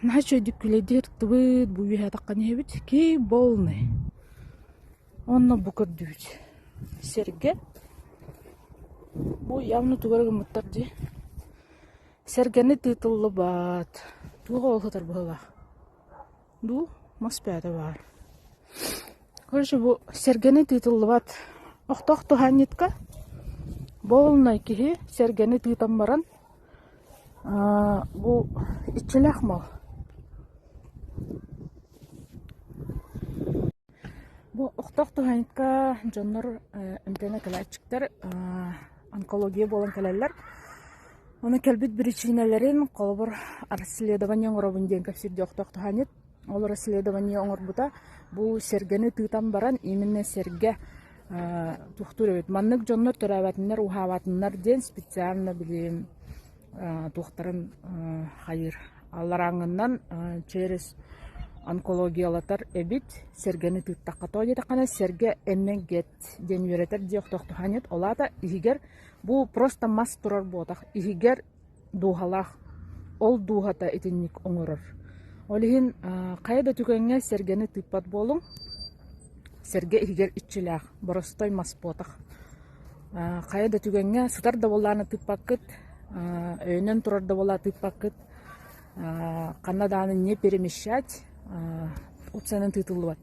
Наһаа үчүгэйдик күлэйдии ырыттыбыт, бу үөһэ таххан иһэбит. Киһи полный. Онно бу көрдүбүт. Сэргэ. Бу явно тугу эрэ гыммыттар дии. Сэргэни тыытыллыбат. Туох ол сытар быһыылаах. Дуу, мас бэйэтэ баар. Короче, бу сэргэни тыытыллыбат. Охтоох туһаанньытка буолунай киһи сэргэни тыытан баран бу иччилээх мал. Бу охтоох туһаанньытка дьоннор эмтэнэ кэлээччиктэр онкология буолан кэлэллэр. Ону кэлбит биричиинэлэрин, холобур, расследование оҥоробун диэн кэпсиир дии охтоох туһаанньыт. Ол расследование оҥорбута бу сэргэни тыытан баран именно сэргэ туохтуур эбит маннык дьоннор төрөөбөтүннэр уһаабатыннар диэн специально били туохтарын хайыыр алларааҥҥынан через онкологиялатар эбит сэргэни тыыттахха тоҕо диэтэххинэ сэргэ эмэгэт диэн үөрэтэр дии охтоох туһаанньыт ол аата иһигэр бу просто мас турар буотах иһигэр дууһалаах, ол дууһата итинник оҥорор. Ол иһин хайа да түгэҥҥэ сэргэни тыыппат буолуҥ. Сэргэ иһигэр иччилээх, боростой мас буотах. Хайа да түгэҥҥэ сытар да буоллаҕына тыыппаккыт, өйөнөн турар да буоллаҕына тыыппаккыт, ханна даҕаны не перемещать, опциянан тыытыллыбат.